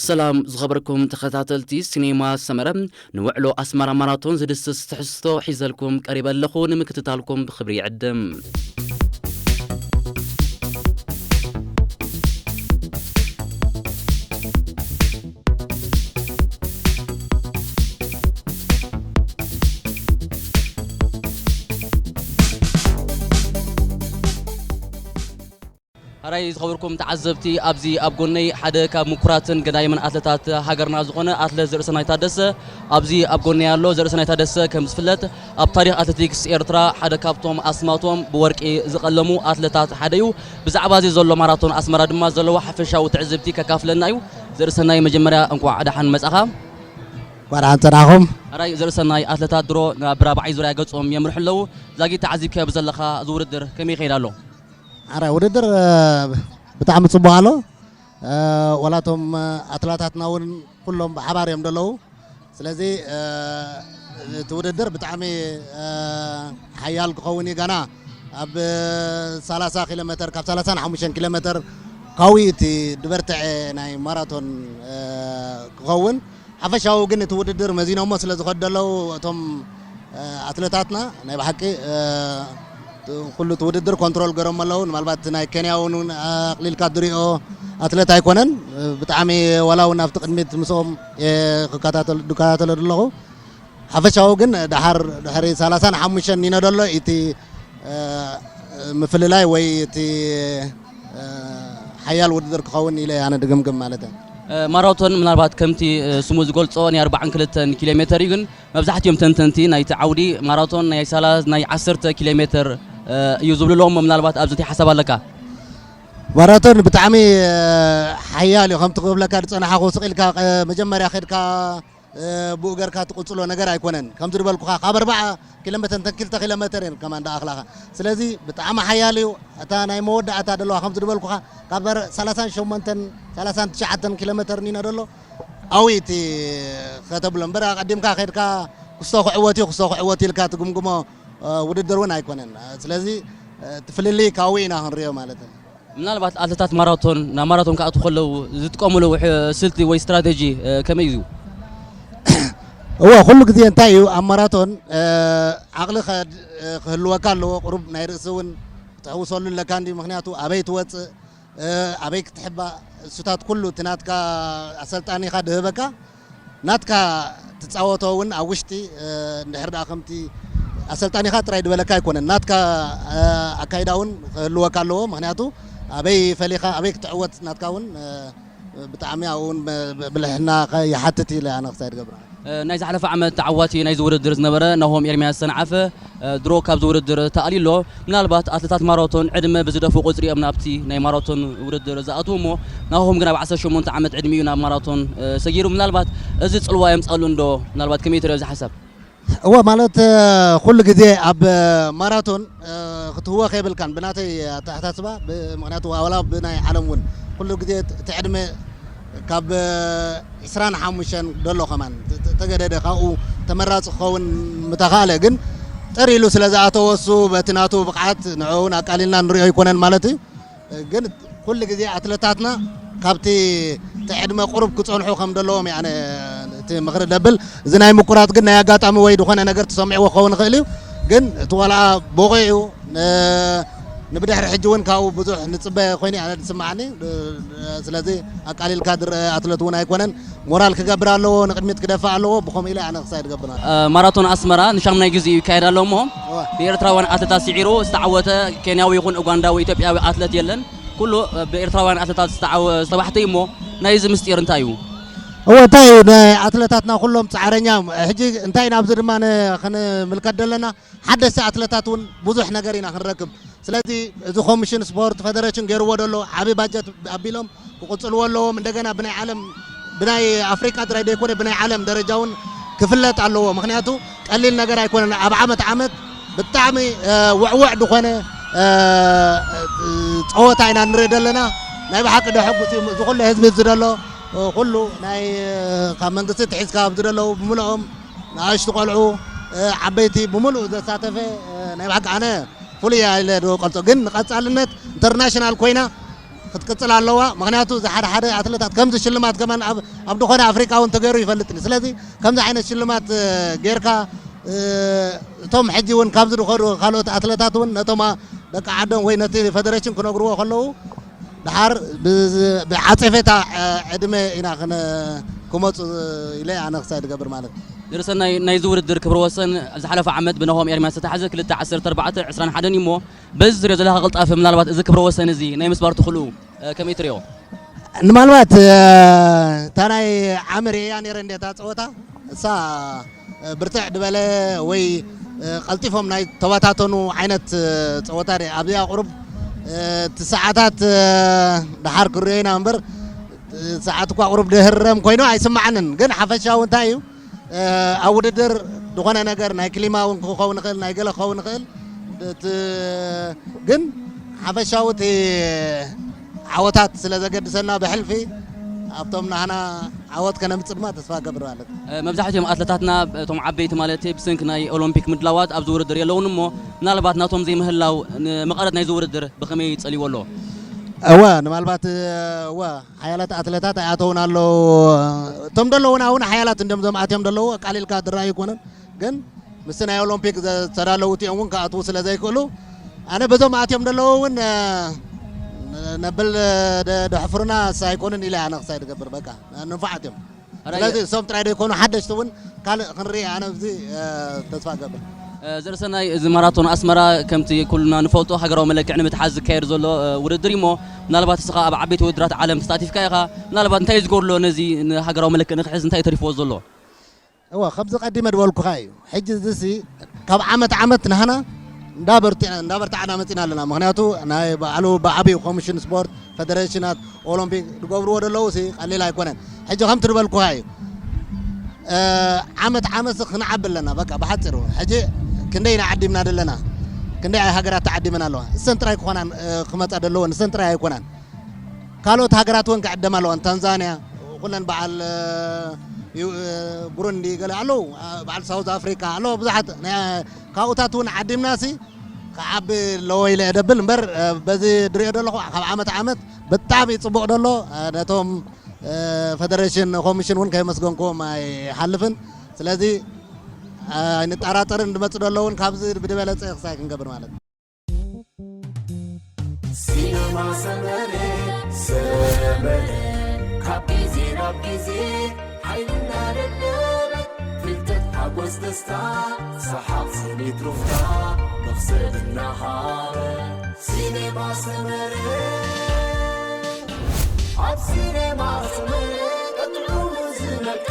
ሰላም ዝኸበርኩም ተኸታተልቲ ሲኔማ ሰመረ፣ ንውዕሎ ኣስመራ ማራቶን ዝድስስ ትሕዝቶ ሒዘልኩም ቀሪበ ኣለኹ። ንምክትታልኩም ብኽብሪ ይዕድም። ኣራይ ዝኸበርኩም ተዓዘብቲ፣ ኣብዚ ኣብ ጎነይ ሓደ ካብ ምኩራትን ገዳይምን ኣትለታት ሃገርና ዝኾነ ኣትለት ዘርእሰናይ ታደሰ ኣብዚ ኣብ ጎነይ ኣሎ። ዘርእሰናይ ታደሰ ከም ዝፍለጥ ኣብ ታሪኽ ኣትሌቲክስ ኤርትራ ሓደ ካብቶም ኣስማቶም ብወርቂ ዝቐለሙ ኣትለታት ሓደ እዩ። ብዛዕባ እዚ ዘሎ ማራቶን ኣስመራ ድማ ዘለዎ ሓፈሻዊ ትዕዝብቲ ከካፍለና እዩ። ዘርእሰናይ መጀመርያ እንቋዕ ደሓን መጻኻ። እንኳዕ ደሓን ጸናኹም። ኣራይ ዘርእሰናይ ኣትለታት ድሮ ናብ ራብዓይ ዙርያ ገጾም የምርሑ ኣለዉ። ዛጊት ተዓዚብካዮ ብዘለኻ እዚ ውድድር ከመይ ይኸይድ ኣሎ? ኣረ ውድድር፣ እ፣ ብጣዕሚ ጽቡቕ ኣሎ። እ፣ ወላቶም፣ እ፣ ኣትላታትና እውን ኩሎም ብሓባር እዮም ዘለዉ። ስለዚ፣ እ፣ እቲ ውድድር ብጣዕሚ፣ እ፣ ሓያል ክኸውን እዩ። ገና ኣብ ሰላሳ ኪሎ ሜተር፣ ካብ ሰላሳ ንሓሙሽተ ኪሎ ሜተር ካዊ እቲ ዝበርትዐ ናይ ማራቶን፣ እ፣ ክኸውን። ሓፈሻዊ ግን እቲ ውድድር መዚኖሞ ስለ ዝኸዱ ዘለዉ እቶም፣ እ፣ ኣትለታትና ናይ ብሓቂ፣ እ፣ ኩሉ እቲ ውድድር ኮንትሮል ገይሮሞ ኣለዉ። ምናልባት ናይ ኬንያ እውን፣ እውን ኣቕሊልካ ትሪኦ ኣትለት ኣይኮነን። እ፣ ብጣዕሚ ዋላ እውን ኣብቲ ቅድሚት ምስኦም፣ እ፣ ክከታተል-፣ ዝከታተሎ ዘለኹ። ሓፈሻዊ ግን ደሓር ድሕሪ ሰላሳን ሓሙሽተን ይነዶ ኣሎ። እቲ፣ እ፣ ምፍልላይ ወይ እቲ፣ እ፣ ሓያል ውድድር ክኸውን ኢለ ኣነ ድግምግም ማለት እየ። እ፣ ማራቶን ምናልባት ከምቲ፣ እ፣ ስሙ ዝገልጾ ናይ ኣርባዓን ክልተን ኪሎ ሜተር እዩ፣ ግን መብዛሕትኦም ተንተንቲ ናይቲ ዓውዲ ማራቶን ናይ ሰላ-፣ ናይ ዓሰርተ ኪሎ ሜተር፣ እ፣ እዩ ዝብሉ ኣለዉ። ምናልባት ኣብዚ እንታይ ሓሳብ ኣለካ? ማራቶን ብጣዕሚ፣ እ፣ ሓያል እዩ። ከምቲ ክብለካ ዝጸናሓኹ ስቕ ኢልካ፣ እ፣ መጀመርያ ከድካ እ፣ ብኡ ጌርካ ትቕጽሎ ነገር ኣይኮነን። ከምዚ ዝበልኩኻ፣ ካብ ኣርብዓ ኪሎ ሜተር ንተን ክልተ ኪሎ ሜተር እየን ከማን ደኣኽላኻ። ስለዚ ብጣዕሚ ሓያል እዩ። እታ ናይ መወዳእታ ደለዋ፣ ከምዚ ዝበልኩኻ፣ ካብ በር-፣ ሰላሳን ሸሞንተን፣ ሰላሳን ትሽዓተን ኪሎ ሜተር ኒና ደሎ፣ ኣዊ እቲ ከተብሎ እምበር፣ ኣቐዲምካ ከድካ፣ ክስቶ ክዕወት እዩ፣ ክስቶ ክዕወት ኢልካ ትግምግሞ፣ እ፣ ውድድር እውን ኣይኮነን። ስለዚ፣ እ፣ እቲ ፍልልይ ካዊ ኢና ክንሪኦ ማለት እዩ። ምናልባት ኣትለታት ማራቶን ናብ ማራቶን ክኣትዉ ከለዉ ዝጥቀሙሉ ውሕ-፣ ስልቲ ወይ ስትራቴጂ፣ እ፣ ከመይ እዩ? እወ፣ ኩሉ ግዜ እንታይ እዩ፣ ኣብ ማራቶን፣ እ፣ ዓቕሊ ከድ-፣ እ፣ ክህልወካ ኣለዎ። ቁሩብ ናይ ርእሲ እውን ክትሕውሰሉ ኣለካ እንዲ፣ ምኽንያቱ ኣበይ ትወጽእ፣ እ፣ ኣበይ ክትሕባእ፣ እሱታት ኩሉ እቲ ናትካ ኣሰልጣኒኻ ድህበካ ናትካ ትጻወቶ እውን ኣብ ውሽጢ፣ እ፣ እንድሕር ደኣ ከምቲ ኣሰልጣኒኻ ጥራይ ዝበለካ ኣይኮነን። ናትካ፣ እ፣ ኣካይዳ እውን ክህልወካ ኣለዎ። ምኽንያቱ ኣበይ ፈሊኻ፣ ኣበይ ክትዕወት ናትካ እውን፣ እ፣ ብጣዕሚ ኣብኡ እውን ብ-፣ ብ-፣ ብልሕና ከ-፣ ይሓትት ኢለ ኣነ ክሳይ ዝገብራ። እ፣ ናይ ዝሓለፈ ዓመት ተዓዋቲ ናይዚ ውድድር ዝነበረ ናሆም ኤርምያስ ሰንዓፈ፣ እ፣ ድሮ ካብዚ ውድድር ተኣልዩ ኣሎ። ምናልባት ኣትለታት ማራቶን ዕድመ ብዝደፍኡ ቁጽሪ እዮም ናብቲ ናይ ማራቶን ውድድር ዝኣትዉ እሞ፣ ናሆም ግን ኣብ ዓሰርተ ሸሞንተ ዓመት ዕድሚኡ ናብ ማራቶን፣ እ፣ ሰጊሩ። ምናልባት እዚ ጽልዋ የምጽኣሉ እንዶ? ምናልባት ከመይ ትሪኦ እዚ ሓሳብ? እወ፣ ማለት፣ እ፣ ኩሉ ግዜ ኣብ፣ እ፣ ማራቶን፣ እ፣ ክትህወኽ የብልካን፣ ብናተይ ኣተሓሳስባ፣ ብ-፣ ምኽንያቱ ዋላ ብናይ ዓለም እውን ኩሉ ግዜ እቲ ዕድመ ካብ ዒስራን ሓሙሽተን ደሎ ከማን ተ-፣ ተ-፣ ተገደደ ካብኡ ተመራጺ ክኸውን ምተኻእለ፣ ግን ጥር ኢሉ ስለ ዝኣተወ እሱ በቲ ናቱ ብቕዓት ንዕኡ እውን ኣቃሊልና ንሪኦ ኣይኮነን ማለት እዩ። ግን ኩሉ ግዜ ኣትለታትና ካብቲ እቲ ዕድመ ቁሩብ ክጸንሑ ከም ዘለዎም እየ ኣነ እቲ ምኽሪ ደብል። እዚ ናይ ምቁራጽ ግን ናይ ኣጋጣሚ ወይ ዝኾነ ነገር ተሰሚዕዎ ክኸውን ይኽእል እዩ። ግን እቲ ቆልዓ ብቑዕ እዩ። ን-፣ ንብድሕሪ ሕጂ እውን ካብኡ ብዙሕ ንጽበ ኮይኑ ኣነ ዝስምዓኒ። ስለዚ ኣቃሊልካ ዝረአ ኣትለት እውን ኣይኮነን። ሞራል ክገብር ኣለዎ፣ ንቕድሚት ክደፍእ ኣለዎ። ብኸምኡ ኢለ ኣነ ክሳይ ዝገብር። እ፣ ማራቶን ኣስመራ ንሻሙናይ ግዜ እዩ ይካየድ ኣሎ እሞ፣ እወ። ብኤርትራውያን ኣትለታት ስዒሩ ዝተዓወተ ኬንያዊ ይኹን ኡጋንዳዊ ኢትዮጵያዊ ኣትለት የለን። ኩሉ፣ እ፣ ብኤርትራውያን ኣትለታት ዝተዓወ-፣ ዝተባሕተ እዩ እሞ፣ ናይዚ ምስጢር እንታይ እዩ? እወ፣ እንታይ እዩ፣ ናይ ኣትለታትና ኩሎም ጻዕረኛ እዮም። ሕጂ እንታይ ኢና ኣብዚ ድማ ን-፣ ክንምልከት ዘለና፣ ሓደስቲ ኣትለታት እውን ብዙሕ ነገር ኢና ክንረክብ። ስለዚ እዚ ኮሚሽን ስፖርት ፌደሬሽን ገይርዎ ዘሎ ዓቢ ባጀት ኣቢሎም ክቕጽልዎ ኣለዎም። እንደገና ብናይ ዓለም፣ ብናይ ኣፍሪቃ ጥራይ ዘይኮነ ብናይ ዓለም ደረጃ እውን ክፍለጥ ኣለዎ። ምኽንያቱ ቀሊል ነገር ኣይኮነን። ኣብ ዓመት ዓመት ብጣዕሚ፣ እ፣ ውዕውዕ ዝኾነ፣ እ፣ ጸወታ ኢና ንርኢ ዘለና። ናይ ብሓቂ ደሐጉስ እዩ። እዚ ኩሉ ህዝቢ እዚ ዘሎ፣ እ፣ ኩሉ ናይ፣ እ፣ ካብ መንግስቲ ትሒዝካ ኣብዚ ዘለዉ ብምልኦም ንኣሽቱ ቆልዑ፣ እ፣ ዓበይቲ ብምሉእ ዘሳተፈ፣ እ፣ ናይ ብሓቂ ኣነ ፍሉይ እያ ኢለ ዶ ቀልጾ። ግን ንቐጻልነት ኢንተርናሽናል ኮይና ክትቅጽል ኣለዋ። ምኽንያቱ እዚ ሓደ ሓደ ኣትለታት ከምዚ ሽልማት ከማን ኣብ ኣብ ዝኾነ ኣፍሪቃ እውን ተገይሩ ይፈልጥን። ስለዚ ከምዚ ዓይነት ሽልማት እ፣ ጌርካ እ፣ እቶም ሕጂ እውን ካብዚ ዝኸዱ ካልኦት ኣትለታት እውን ነቶም ኣ- ደቂ ዓዶም ወይ ነቲ ፌደሬሽን ክነግርዎ ከለዉ ድሓር ብዝ- ብዓጸፌታ እ፣ ዕድመ ኢና ክነ- ክመፁ ኢለ ኣነ ክሳይ ዝገብር ማለት እዩ። ደርሰናይ ናይዚ ውድድር ክብረ ወሰን ዝሓለፈ ዓመት ብናሆም ኤርሚያስ ዝተሓዘ ክልተ ዓሰርተ ኣርባዕተ ዕስራን ሓደን እዩ እሞ በዚ ትሪኦ ዘለካ ቅልጣፈ ምናልባት እዚ ክብረ ወሰን እዚ ናይ ምስባር ትኽእልኡ እ፣ ከመይ ትሪኦ? ንምናልባት እ፣ እታ ናይ ዓሚ ርእያ ነይረ እንደ እታ ፀወታ እሳ እ፣ ብርትዕ ዝበለ ወይ እ፣ ቀልጢፎም ናይ ተበታተኑ ዓይነት እ፣ ፀወታ ደ ኣብዚኣ ቁሩብ እ፣ እቲ ሰዓታት እ፣ ድሓር ክርእዮ ኢና እምበር እ፣ ሰዓት እኳ ቁሩብ ድህረም ኮይኑ ኣይስማዓንን። ግን ሓፈሻዊ እንታይ እዩ እ፣ ኣብ ውድድር ዝኾነ ነገር ናይ ክሊማ እውን ክኸውን ይኽእል ናይ ገለ ክኸውን ይኽእል እቲ ግን ሓፈሻዊ እቲ ዓወታት ስለ ዘገድሰና ብሕልፊ ኣብቶም ናህና ዓወት ከነምፅእ ድማ ተስፋ ገብር ማለት እዩ። መብዛሕትኦም ኣትለታትና እቶም ዓበይቲ ማለት ብሰንኪ ናይ ኦሎምፒክ ምድላዋት ኣብዚ ውድድር የለውን እሞ ምናልባት ናቶም ዘይምህላው ንመቐረት ናይዚ ውድድር ብኸመይ ይጸልይዎ ኣሎ? እወ ንምናልባት እወ ሓያላት ኣትለታት ኣይኣተውን ኣለዉ። እቶም ዘለዉና እውን ሓያላት እንዲም ዞም ኣትዮም ዘለዉ ኣቃሊልካ ዝረኣዩ ኣይኮነን። ግን ምስቲ ናይ ኦሎምፒክ ዝተዳለዉ እቲኦም እውን ክኣትዉ ስለ ዘይክእሉ ኣነ በዞም ኣትዮም ዘለዉ እውን ነብል ደሕፍሩና ሳ ኣይኮንን ኢለ ኣነ ክሳይ ዝገብር በቃ ንንፋዓት እዮም። ስለዚ እሶም ጥራይ ዘይኮኑ ሓደሽቲ እውን ካልእ ክንርኢ ኣነ ኣብዚ ተስፋ ገብር። ዘርሰናይ እዚ ማራቶን ኣስመራ ከምቲ ኩልና ንፈልጦ ሃገራዊ መለክዕ ንምትሓዝ ዝካየድ ዘሎ ውድድር እሞ ምናልባት እስኻ ኣብ ዓበይቲ ውድድራት ዓለም ተሳቲፍካ ኢኻ ምናልባት እንታይ ዝጎድሎ ነዚ ንሃገራዊ መለክዕ ንክሕዝ እንታይ ተሪፍዎ ዘሎ? እወ ከምዚ ቀዲመ ዝበልኩኻ እዩ። ሕጂ እዚሲ ካብ ዓመት ዓመት ናህና እንዳበርትዕና እንዳበርታዕና መፂና ኣለና። ምክንያቱ ናይ ባዕሉ ብዓብዩ ኮሚሽን ስፖርት፣ ፌደሬሽናት፣ ኦሎምፒክ ዝገብርዎ ዘለዉ ሲ ቀሊል ኣይኮነን። ሕጂ ከምቲ ዝበልኩኻ እዩ። ዓመት ዓመት ክንዓቢ ኣለና። በቃ ብሓፂሩ ሕጂ ክንደይ ኢና ዓዲምና ዘለና፣ ክንደይ ሃገራት ተዓዲመን ኣለዋ። እሰን ጥራይ ክኾና ክመፃ ዘለወን እሰን ጥራይ ኣይኮናን። ካልኦት ሃገራት እውን ክዕደማ ኣለዋን። ታንዛንያ ኩለን በዓል ብሩንዲ ገለ ኣለዉ፣ በዓል ሳውዝ ኣፍሪካ ኣለዉ፣ ብዙሓት ካብኡታት እውን ዓዲምና ሲ ክዓቢ ኣለዎ ኢለ እደብል እምበር በዚ ድሪኦ ዘለኹ ካብ ዓመት ዓመት ብጣዕሚ ፅቡቕ ደሎ ነቶም ፈደሬሽን ኮሚሽን እውን ከየመስገንክዎም ኣይሓልፍን። ስለዚ ኣይንጠራጠርን ዝመፅእ ደሎ እውን ካብዚ ብድበለፀ ክሳይ ክንገብር ማለት እዩ። ሲነማ ሰመረ ሰመረ ካብ ግዜ ናብ ግዜ ሓይልና ደለበ ፍልጠት ሓጎስ ደስታ ሰሓቕ ስኒት ሩፍታ መኽሰብ እናሃበ ሲኔማ ሰመረ ኣብ ሲኔማ ሰመረ ጥዑሙ ዝመቀ